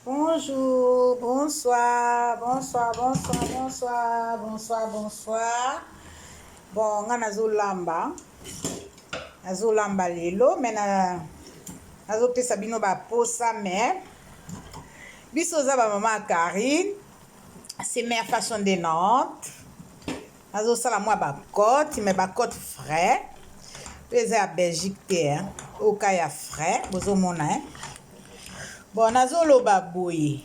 Bonjour, bonsoir, bonsoir, bonsoir, bonsoir, bonsoir, bonsoir. Bon, nga nazolamba. Nazolamba lelo, mais na nazopesa bino baposa mais biso oza ba mama ya Karine, c'est mère fashion de Nantes. Nazosala mwa bacote, mais bacote frais. Oyo eza ya Belgique te, hein. Oyo ka ya frais, bozomona, hein. Bon, nazoloba boye.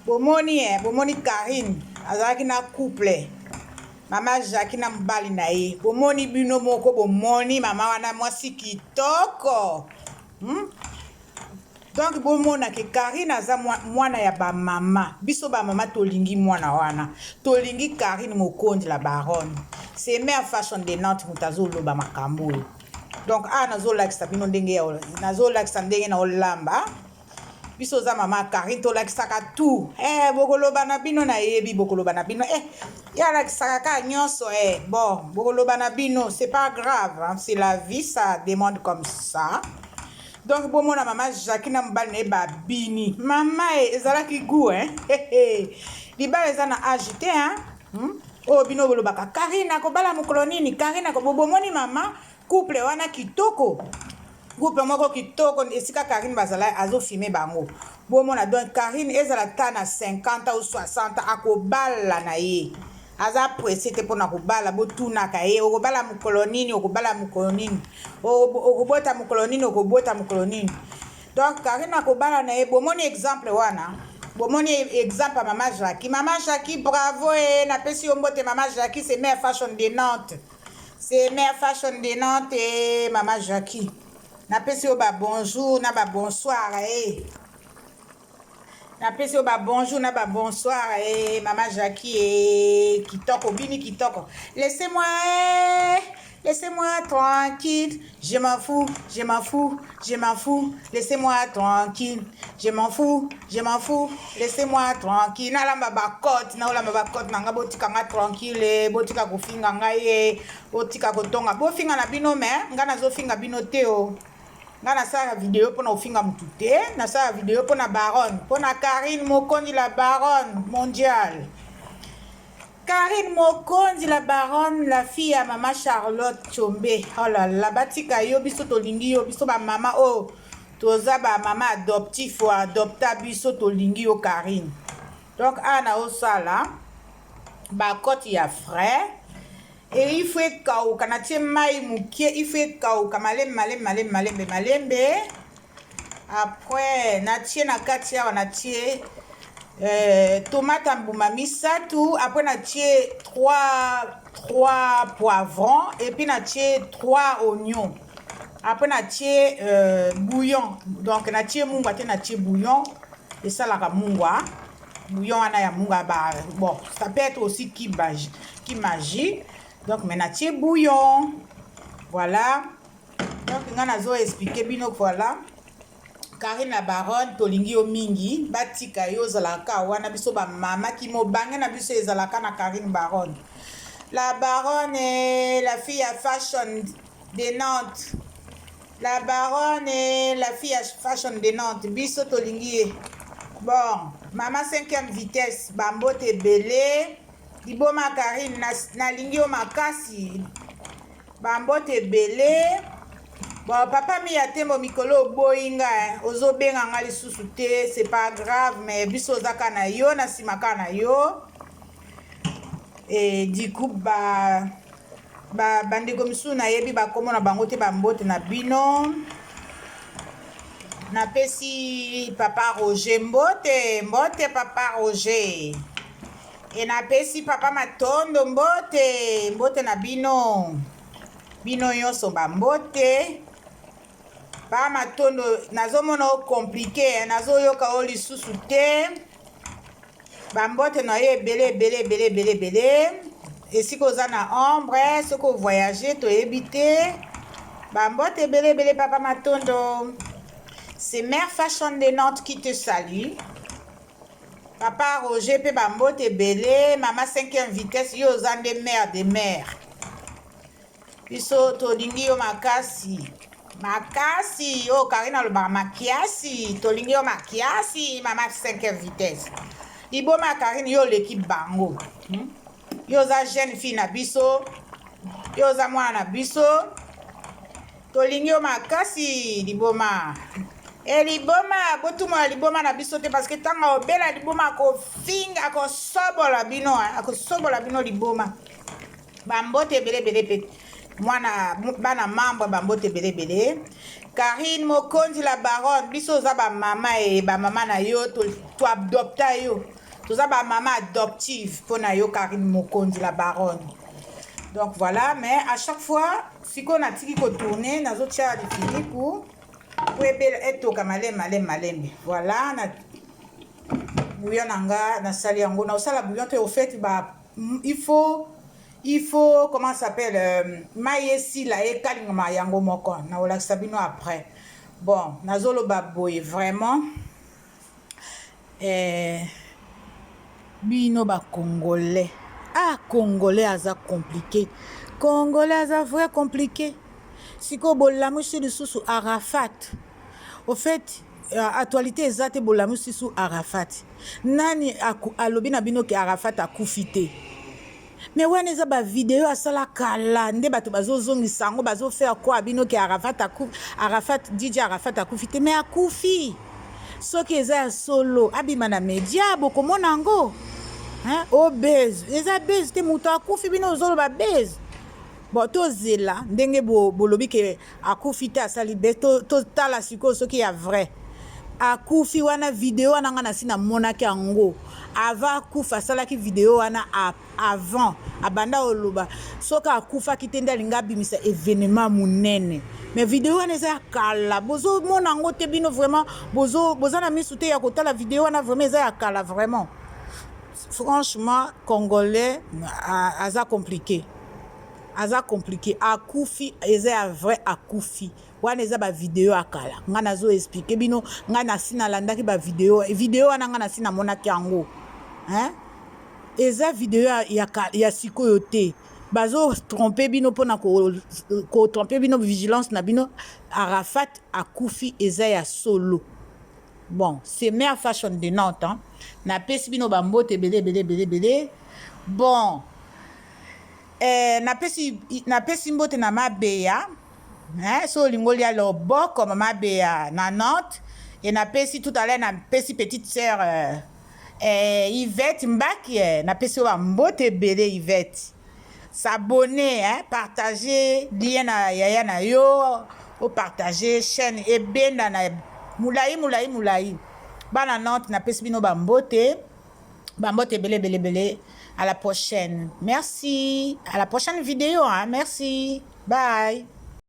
Bomoni, eh, bomoni Karine azalaki na couple. Mama Jackie na mobali na ye. Bomoni bino moko, bomoni mama wana mwasi kitoko. Donc bomona ke Karine aza mwana ya bamama. Biso bamama tolingi mwana wana. Tolingi Karine Mokonzi la baronne. C'est mère fashion de Nantes moto azoloba makambo oyo. Donc awa nazolakisa bino ndenge ya nazolakisa ndenge na olamba. Biso oza mama Karine tolakisaka tout. Eh, bokoloba na bino nayebi bokoloba na bino. Eh, ye alakisaka kaka nyonso eh. Bon, bokoloba na bino, c'est pas grave, hein? C'est la vie, ça demande comme ça. Donc bomona mama Jackie na mobali na ye babini. Mama e ezalaki goût hein. Libala eza na âge te hein. Oyo bino bolobaka Karine akobala mokolo nini? Karine bomoni mama couple wana kitoko. Couple moko kitoko esika Karine bazala azofilmer bango. Bomona donc Karine ezala ta na 50 ou 60 akobala na ye. Aza pressé te mpona kobala. Botunaka ye okobala mokolo nini, okobala mokolo nini, okobota mokolo nini, okobota mokolo nini. Donc Karine akobala na ye. Bomoni exemple wana, bomoni exemple ya mama Jackie. Mama Jackie, bravo e, napesi yo mbote mama Jackie. C'est mère fashion de Nantes, c'est mère fashion de Nantes e, mama Jackie, napesi yo babonjour na babonsoir e. Napesi yo babonjour na babonsoir e, mama Jackie e, kitoko bini kitoko. Laissez-moi eh, laissez-moi tranquille, je m'en fous, je m'en fous, je m'en fous, laissez-moi tranquille, je m'en fous, je m'en fous, laissez-moi tranquille. Nalamba bacote, naolamba bacote na nga, botika nga tranquille, botika kofinga ngai ye, botika kotonga, bofinga na bino, mais nga nazofinga bino te o. Nga nasala video mpona kofinga motu te, nasala video mpona baronne, mpona Karine Mokonzi la baronne mondiale. Karine Mokonzi la baronne, la fille ya mama Charlotte Tshombe. Oh là là, batika yo, biso tolingi yo, biso bamama oyo toza bamama adoptif o adopta biso, tolingi yo Karine. Donc awa naosala bacote ya frais e, il faut ekauka. Natie mai mokie, il faut ekauka malembe malembe malembe malembe malembe. Après natie na kati awa, natie tomate ya mbuma misato, après natie 3 poivrons et puis natie 3 oignons, après natie bouillon. Donc natie mungwa te, natie bouillon, esalaka mungwa, bouillon wana ya mungwa ba. Bon, ça peut être aussi ki Maggi. Donc mais natie bouillon, voilà. Donc nga nazo expliquer bino, voilà. Karine la baronne, tolingi yo mingi, batika yo ozalaka wana. Biso bamama kimobange na biso ezalaka na Karine baronne, la baronne, la fille ya fashion de Nantes, la baronne, la fille ya fashion de Nantes, biso tolingi ye. Bon, mama cinquième vitesse, bambote ebele, liboma Karine, nalingi yo makasi, bambote ebele. Bon, papa Miya Tembo, mikolo oboyi nga, ozobenga nga lisusu te, c'est pas grave, mais biso oza kaka na yo, na nsima kaka na yo. E du coup ba bandeko misusu nayebi bakombo na bango te, bambote na bino. Napesi papa Roger mbote, mbote papa Roger e, napesi papa Matondo mbote, mbote na bino, bino nyonso bambote. Pa Matondo, nazomona o compliqué, nazoyoka o lisusu te. Bambote na yo ebele ebele ebele ebele ebele. Esika oza na ombre, soki ovoyage toyebi te. Bambote ebele ebele papa Matondo. C'est mère fashion de Nantes qui te salue. Papa Roger mpe bambote ebele. Mama 5e vitesse, yo oza nde mère de mère, biso tolingi yo makasi. Makasi oyo Karine alobaka makiasi, tolingi yo makiasi mama 5 vitesse. Liboma ya Karine yo oleki bango. Yo oza jeune fille na biso, yo oza mwana na biso, tolingi yo makasi liboma. E liboma botumola liboma na biso te parce que ntango obela liboma akofinga akosobola bino akosobola bino liboma. Bambote ebele ebele mpe mwana bana membre bambote ebele ebele. Karine Mokonzi la baronne, biso oza bamama e bamama na yo toadopta yo, toza bamama adoptive mpo na yo Karine Mokonzi la baronne. Donc voilà, mais à chaque fois sikoyo natiki kotourne, nazotia lifiniku po ebela etoka malembe malembe malembe. Voilà, na bouillon na nga nasali yango, naosala bouillon te au fait ba il faut comment ça s'appelle mai esila ekalingama yango moko, nakolakisa bino après. Bon, nazoloba boye vraiment bino bacongolais, ah, congolais aza compliqué, congolais aza vrai compliqué. Sikoyo bolamusi lisusu Arafat. Au fait actualité eza te, bolamusi lisusu Arafat. Nani alobi na bino ke Arafat akufi te? Mais wana eza bavideo asala kala nde bato bazozongisa yango, bazofaire quoi bino ke Arafat akufi. Arafat, DJ Arafat akufi te, mais akufi. Soki eza ya solo, abima na media, bokomona yango. O buzz eza buzz te, moto akufi, bino ozoloba buzz. Bon, tozela ndenge bolobi ke akufi te, asali buzz, totala sikoyo soki ya vrai akufi. Wana video wana nga nasi namonaki yango avant akufa. Asalaki video wana avant abanda koloba soki akufaki te nde alingi abimisa événement monene. Mais video wana eza ya kala, bozomona yango te. Bino vraiment boza na misu te ya kotala video wana. Vraiment eza ya kala vraiment. Franchement, congolais aza compliqué, aza compliqué. Akufi eza ya vrai, akufi. Wana eza bavideo ya kala. Ngai nazo expliquer bino, ngai nasi nalandaki bavideo. Video wana ngai nasi namonaki yango, hein? Eza video ya sikoyo te. Bazotrompe bino mpona kotrompe bino vigilance na bino. Arafat akufi, eza ya solo. Bon, c'est Mare Fashion de Nantes, hein? Napesi bino bambote ebele ebele ebele ebele. Bon, napesi mbote na Mabeya, hein? So olingi olia loboko, mama Beya na Nantes. E napesi tout à l'heure, napesi petite sœur Yvette Mbaki, napesi yo bambote ebele. Yvette, s'abonner, hein, partager lien na yaya na yo, opartage chaîne ebenda na molai molai molai. Bana Nantes, napesi bino bambote, bambote ebele ebele ebele. À la prochaine, merci. À la prochaine vidéo, hein? Merci, bye.